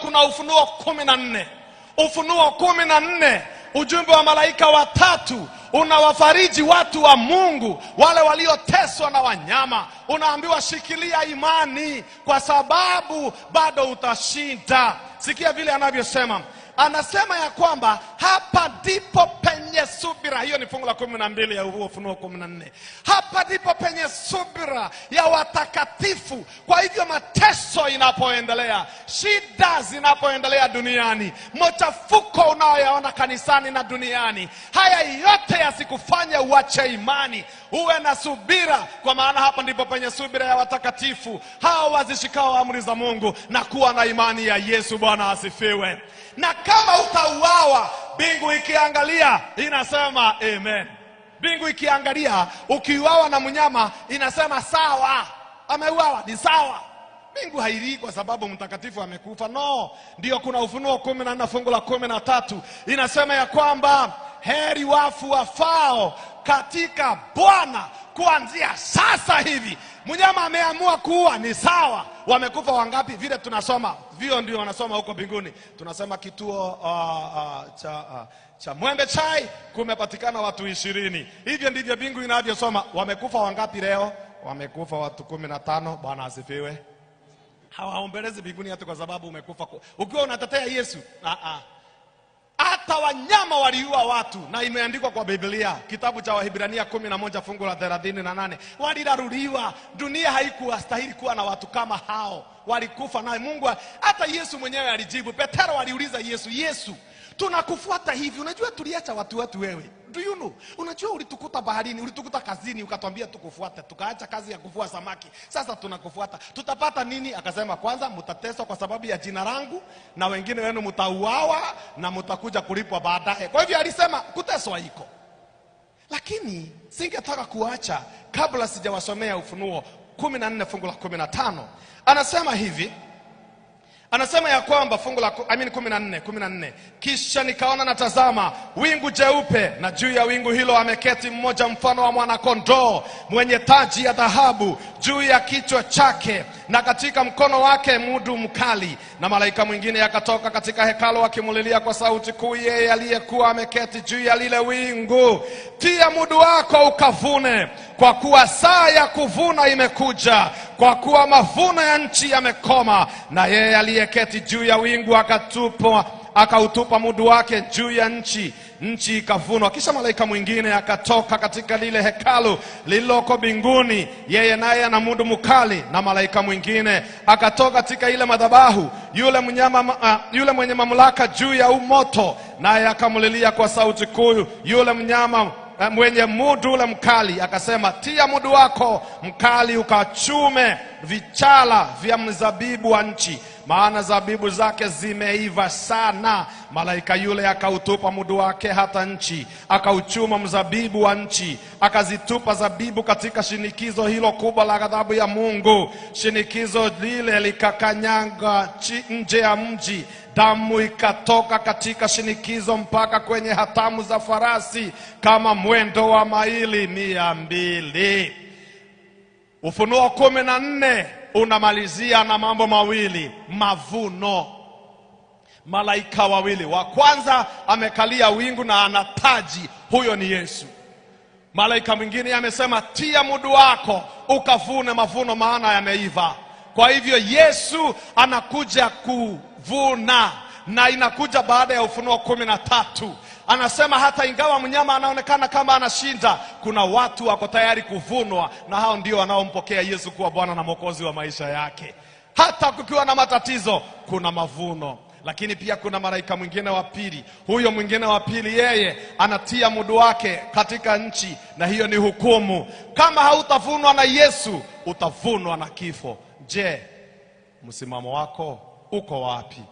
Kuna Ufunuo 14. Ufunuo 14, ujumbe wa malaika watatu unawafariji watu wa Mungu wale walioteswa na wanyama. Unaambiwa shikilia imani, kwa sababu bado utashinda. Sikia vile anavyosema, anasema ya kwamba hapa ndipo penye subira. Hiyo ni fungu la 12 ya huo Ufunuo 14. Hapa ndipo penye subira ya watakatifu. Kwa hivyo mateso inapoendelea, shida zinapoendelea duniani, machafuko unayoyaona kanisani na duniani, haya yote yasikufanye uache imani, uwe na subira, kwa maana hapa ndipo penye subira ya watakatifu, hao wazishikao amri za Mungu na kuwa na imani ya Yesu. Bwana asifiwe. Na kama utauawa, mbingu ikiangalia inasema amen. Mbingu ikiangalia ukiuawa na mnyama inasema sawa, ameuawa ni sawa. Mbingu hailii kwa sababu mtakatifu amekufa. No, ndio kuna Ufunuo 14 fungu la 13 inasema ya kwamba heri wafu wafao katika Bwana kuanzia sasa hivi. Mnyama ameamua kuua ni sawa. Wamekufa wangapi? Vile tunasoma vio ndio wanasoma huko mbinguni. Tunasema kituo cha Mwembe Chai kumepatikana watu 20. Hivyo ndivyo mbingu inavyosoma. Wamekufa wangapi leo? Wamekufa watu 15. Bwana asifiwe. Hawaombelezi mbinguni hata kwa sababu umekufa ukiwa unatetea Yesu. Hata wanyama waliua watu, na imeandikwa kwa Biblia, kitabu cha Wahibrania 11 fungu la 38. Waliraruliwa. Dunia haikuwastahili kuwa na watu kama hao, walikufa naye Mungu. Hata Yesu mwenyewe alijibu. Petero aliuliza Yesu, Yesu, tunakufuata hivi, unajua tuliacha watu wetu wewe. Do you know? Unajua ulitukuta baharini, ulitukuta kazini, ukatuambia tukufuate, tukaacha kazi ya kuvua samaki. Sasa tunakufuata. Tutapata nini? Akasema kwanza mtateswa kwa sababu ya jina langu, na wengine wenu mtauawa na mtakuja kulipwa baadaye. Kwa hivyo alisema kuteswa iko. Lakini singetaka kuacha kabla sijawasomea Ufunuo 14 fungu la 15. Anasema hivi, anasema ya kwamba fungu la 14, kisha nikaona na tazama wingu jeupe, na juu ya wingu hilo ameketi mmoja mfano wa mwana kondoo mwenye taji ya dhahabu juu ya kichwa chake, na katika mkono wake mudu mkali. Na malaika mwingine akatoka katika hekalu akimulilia kwa sauti kuu yeye aliyekuwa ameketi juu ya lile wingu, tia mudu wako ukavune, kwa kuwa saa ya kuvuna imekuja, kwa kuwa mavuno ya nchi yamekoma. Na yeye aliyeketi juu ya wingu akautupa mudu wake juu ya nchi, nchi ikavunwa. Kisha malaika mwingine akatoka katika lile hekalu lililoko mbinguni, yeye naye ana mudu mkali. Na malaika mwingine akatoka katika ile madhabahu, yule mnyama, yule mwenye mamlaka juu ya umoto, naye akamlilia kwa sauti kuu yule mnyama mwenye mudu ule mkali, akasema, tia mudu wako mkali ukachume vichala vya mzabibu wa nchi, maana zabibu zake zimeiva sana. Malaika yule akautupa mudu wake hata nchi, akauchuma mzabibu wa nchi, akazitupa zabibu katika shinikizo hilo kubwa la ghadhabu ya Mungu. Shinikizo lile likakanyanga nje ya mji, damu ikatoka katika shinikizo mpaka kwenye hatamu za farasi, kama mwendo wa maili 200. Ufunuo 14 unamalizia na mambo mawili: mavuno. Malaika wawili, wa kwanza amekalia wingu na ana taji, huyo ni Yesu. Malaika mwingine amesema, tia mudu wako ukavune mavuno, maana yameiva. Kwa hivyo Yesu anakuja kuvuna, na inakuja baada ya Ufunuo 13. Anasema hata ingawa mnyama anaonekana kama anashinda, kuna watu wako tayari kuvunwa, na hao ndio wanaompokea Yesu kuwa Bwana na Mwokozi wa maisha yake. Hata kukiwa na matatizo, kuna mavuno. Lakini pia kuna malaika mwingine wa pili. Huyo mwingine wa pili yeye anatia mudu wake katika nchi, na hiyo ni hukumu. Kama hautavunwa na Yesu, utavunwa na kifo. Je, msimamo wako uko wapi?